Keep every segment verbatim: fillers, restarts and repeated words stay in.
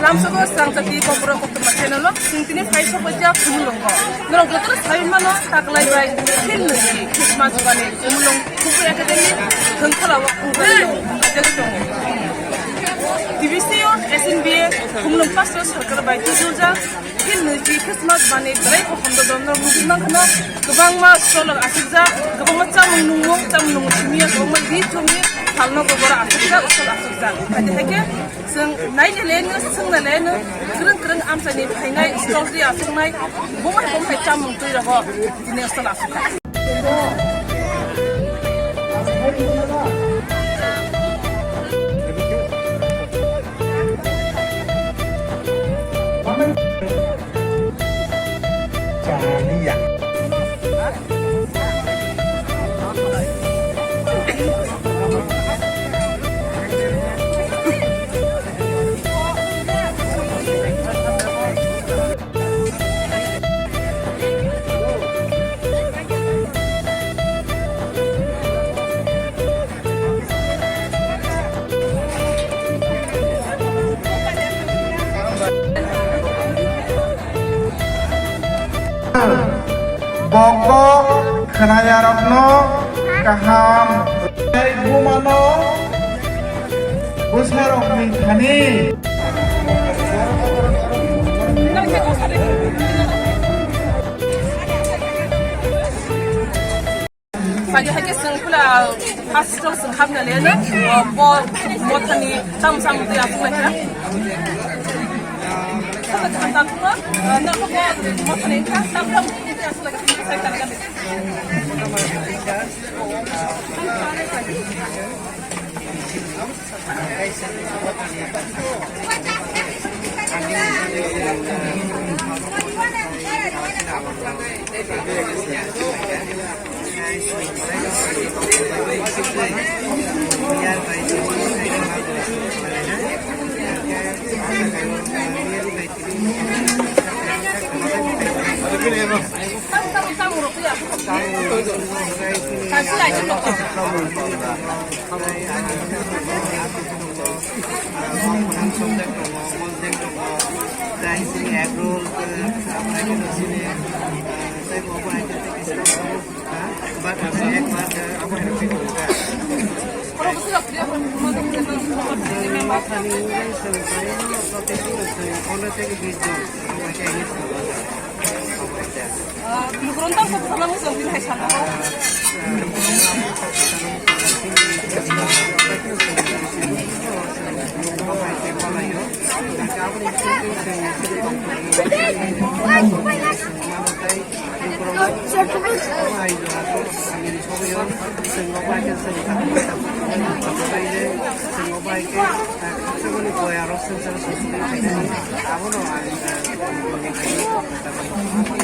Amsoko Srangchati Kokborok Koktwma channel o chwng tini phai sokbaija Khumulwngo. Norok jotono saui mano taklai bai Phil Nwichi Christmas bani Khumulwng Khumui Academy thwngthara o khumui ajagwi tongo. T V C o S N B A Khumulwng Pastor Sarkar bai tubujak Phil Nwichi Christmas bani belai kosom dodon norok nugwi mankha no kwbangma stall rok aswkjak, kwbangma chamung nungmung, chamung nungmung simi ya kwbangma ri chumui phalno kokborok aswkjak, stall aswkjak. Adi hai khe Chwng nainai le no, swngnai le no, kwrwng kwrwng amchaini phainai, stall twi aswknai, bumai bumai chamung twi rogo, tini stall aswk kha. Bokbo khwnayarokno kaham bumano bwsarokni thani. Pagi hai khe chwng pula first stall chwng hapna le no, bo mothani tam sam twi aswk lai kha. Saka chwng tam no, no bo mothani tam sam twi aswk lai kha.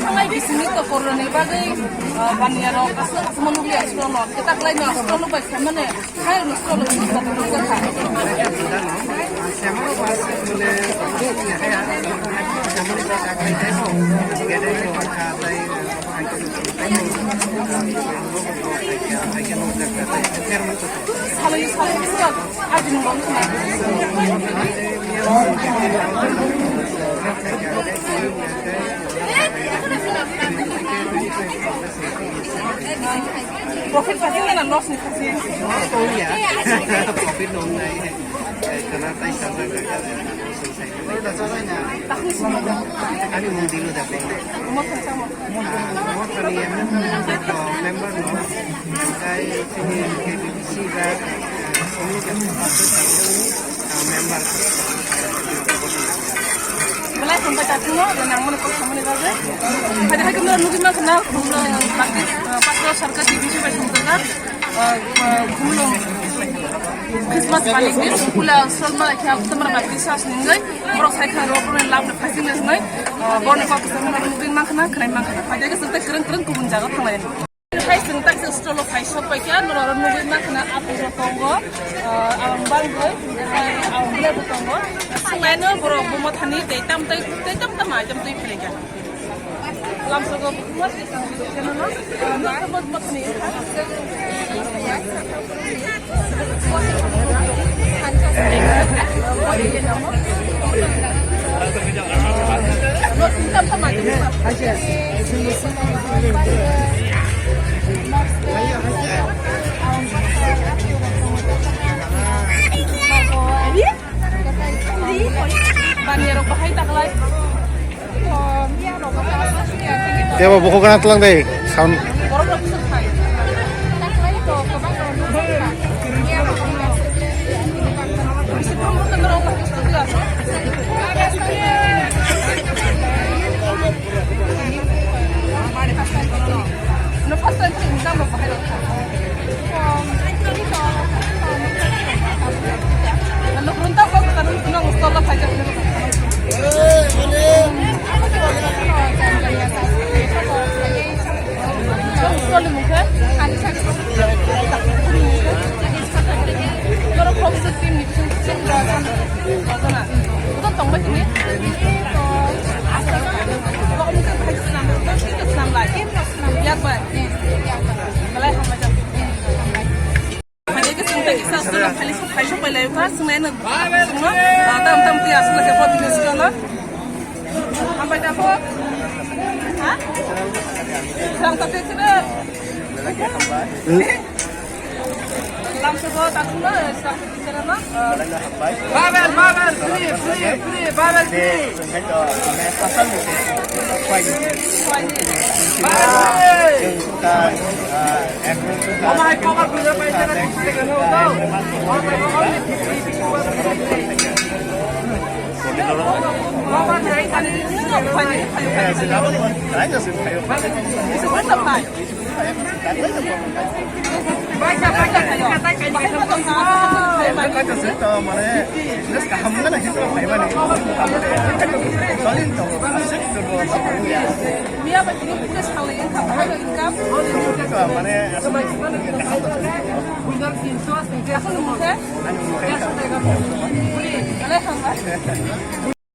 Thangai bisingni to koroni bagwi, ah, baniya rok aswk aswk nukliya stolo. Kita khlai no stolo bai khamane khai no stolo suk ta nukjakha. Salai salai suk. Profit pasti na loss ni pasti. Profit dong nai. Kana tai sa na. Ani mung dilo da. Mo khan sa mo. Mo khan ni member no. Tai sini K B C da. Belai sampai tadi no, nang mana kok sama ni bagai. Ada hai kena nunggu mana kena, kena bakti, eh, pastor sarkar di bisi bai sungkar, eh, eh, kumlo Christmas balik ni, kula stall ma kya, teman bakti sas ninggai, borok sai kena rok rok lap na fasing nes ngai, eh, borok kok sama nunggu mana kena, kena mana kena. Ada ke sampai keren keren kubun jaga thanglai. Hai chwng tak se stolo phai sok pai kha, norok nugwi mankha na apple bo tongo, ah, ang bangwi, ang belai bo tongo. Swnglaino borok bo mothani tei tam tei, tei tam tam item twi philai kha. Lamsogo mothani wngkha. Tebo buku kana telang deh, sound. Belai hambai. Hai ke chwng tei kisa aswk no khali sok, khai sok pai lai kha, chwng nai no, chwng no, ah, tam tam tei aswk no khe photo ni swkang no. Hambai da kho. Ha? Swkang ta tei chwng. Lam se bo ta chwng no, swkang tei chwng no. Babel, Babel, free, free, free, Babel, free. Babel, free.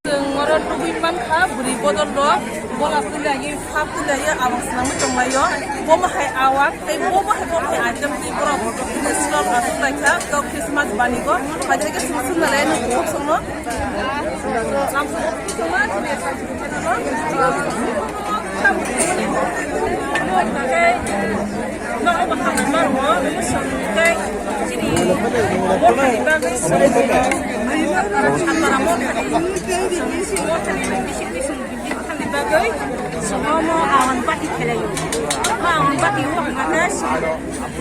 Chwng oro tubui mankha, bwrwi bodol rok bola kwlaiwi, phap kwlaiwi, abang swnamwi tonglaio. Bomo hai awang, tei bomo hai, bomo hai item tei borok Christmas aswk laikha, kok Christmas banigo. Paithakhe chwng swngna lai nw bukhuk songno. Lamsok bukhuk songma, chini channel o.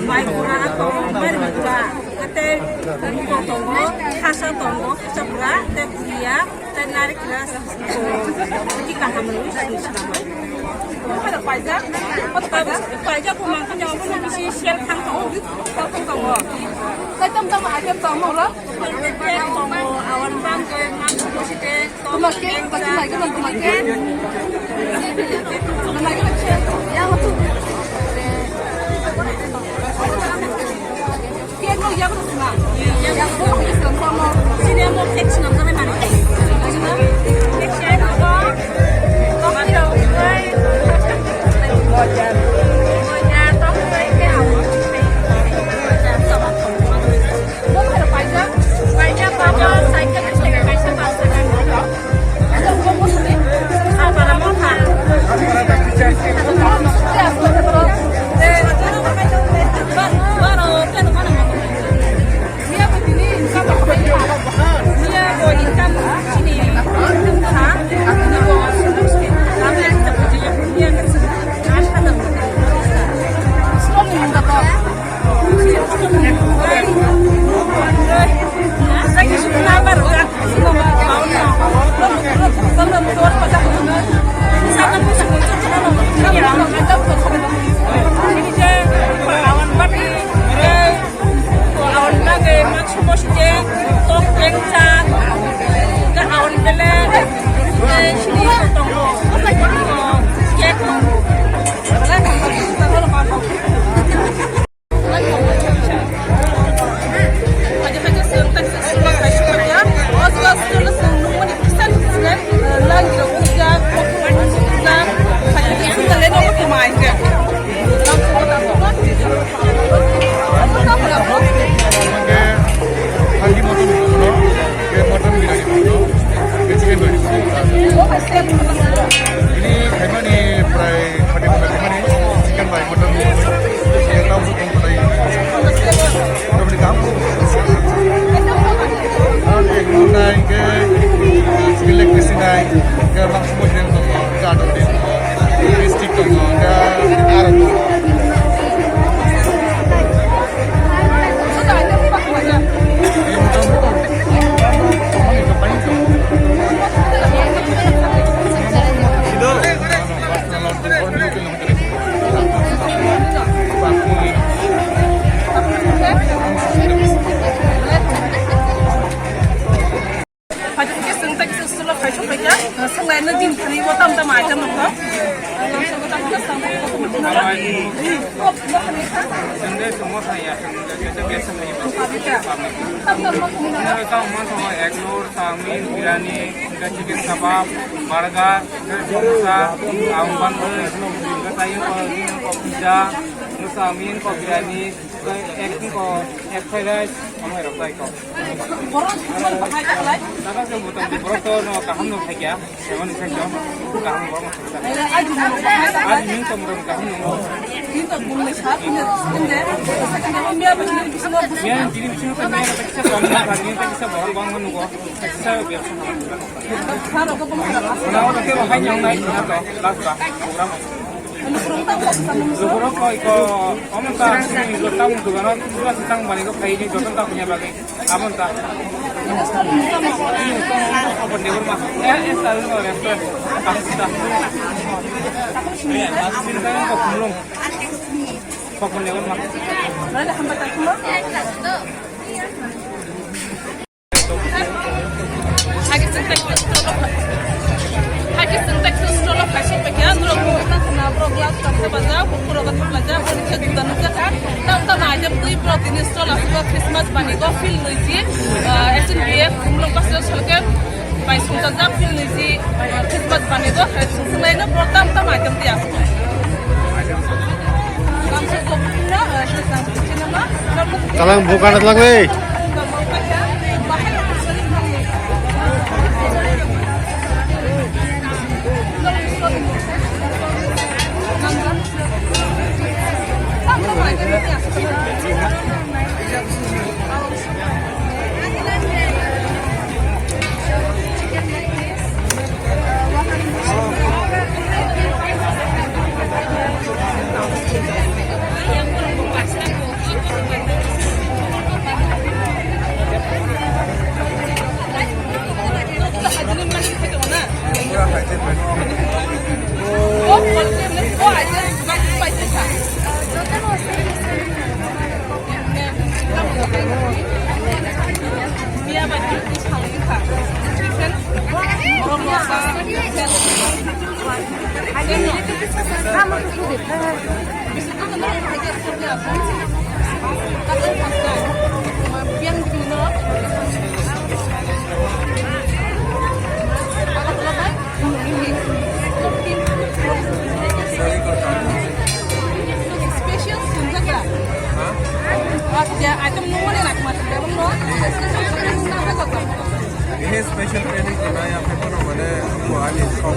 Mai pura tongo, bari pura, tei tongo, khasa tongo, khasa pura, tei bulia. Tei narikra, tei kaham rwi sini sini. Paijak, paijak, paijak bo mangkha, jabo bo bisi sel thang tongo, sel thang tongo. Tei tam tam item tongo ro. Tei tongo, awan bang, tei mangkha bosi tei. Toma cake, toma cake, toma cake. Toma cake, yang tu. Cake no yak rw swnam. Yak rw swnam tamo. Sini amo cake swnam jani mani. Ajina cake swnam ko. Tokti rw bai. Moja. Moja tokti rw ke amo. Mo khara paija. Paija paija cycle se kaisa paisa. Ano mo mo sini. Apa mo? Ini khaimani prai thirty minute khaimani, chicken bai mutton bai, chicken tau su tong bai. Mutton ni kaham. Aro ni ek nai ke, chicken leg piece nai, ke bang semua jenis tong, ke ada ni, ke stick tong, ke arang tong. Haikhe chwng tei kisa solo khai sok khaikha, swnglaino din thani o tam tam item rok. Chwng de chwngmo thangya, chwng de kaisa besi thangya. Chwng de tamo manthogo egg roll, chowmin, biryani, chicken kabab, burger, samosa, ang bandwi, pizza, chowmin, biryani, egg roll, egg fried rice, omo rok bai kok. Borok borok to no kaham no khaikya, emon khaikya, kaham borok no khaikya. Aji min to borok kaham no. Min tini bisingo to min to kisa kisa borok bang no go. Kisa biya. Last ba program. Lukurok koi ko, omo ta, sini ko, tamo dugano, pura sitang bani ko, khaini joto ta punya bagi. Abon ta. Open table ma. Eh, eh, salon no restaurant. Pasta. Sini ko kumlung. Open table ma. Mana hambat aku ma? Haikhe chwng tei kisa solo khai-, haikhe chwng tei kisa solo khai sok paikha, norok buphang tang khna, borok glass kaisa bajak, buphang rok thok laijak, borok khe juda nukjakha. Tam tam item twi borok tini solo aswk Christmas bani go field nwi ji, ah, S N B F Khumulwng Pastor Circle bai songchajak field nwi ji, ah, Christmas bani go, hai songchajak laino borok tam tam item twi aswk. Kalang buka na lang le. Special sungjaga. Acha, item nungmani nakma tongmani no. Special sungjaga. Ini special training kena ya, apa namanya, aku ani shop.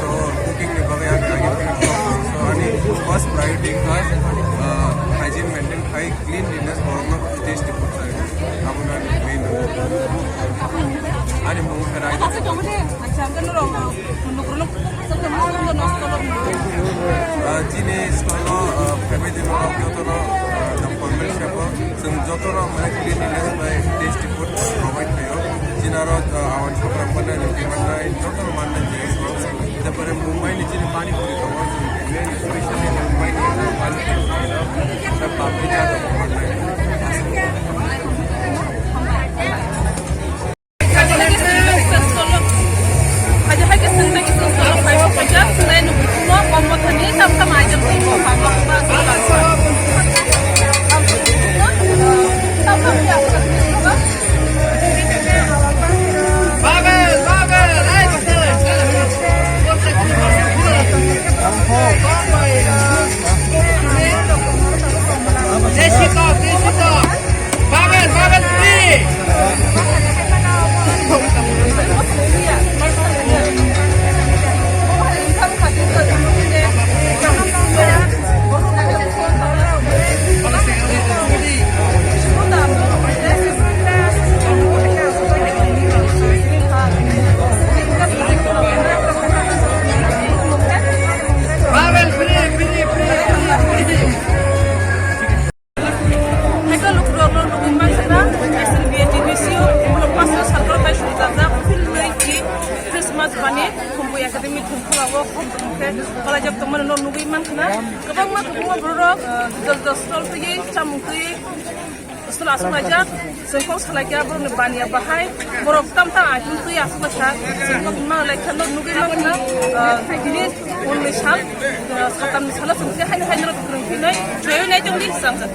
So, cooking ni bagai aku lagi. So, ani first priority ka, uh, hygiene maintain khai, cleanliness, borok no tasty food khai. Abo no ani main. Ani mung kherai. Ah, chini stall o, ah, family din rok joto no, ah, the formal shape o, chwng joto no mane cleanliness bai tasty food provide khaio. Chini aro, ah, awan chapra mane roti mannai, joto no mannai je. Tapore Mumbai ni chini pani puri tongo, main specially Mumbai ni pani puri tongo. The papri chaat mannai. Academy thumphla o khom tongkhe palajak tongmani no nugwi mankha na. Kwbangma kwbangma borok jujal jujal stall twi chamung twi stall asuk laijak. Sengkok salaikya borok ni baniya bahai borok tam tam aitun twi asuk laisa. Sengkok ma laikha no nugwi mankha na. Bini unni sal satam ni salo sengkhe haino haino kwrwng thinai. Joi nai tongdi sangjak.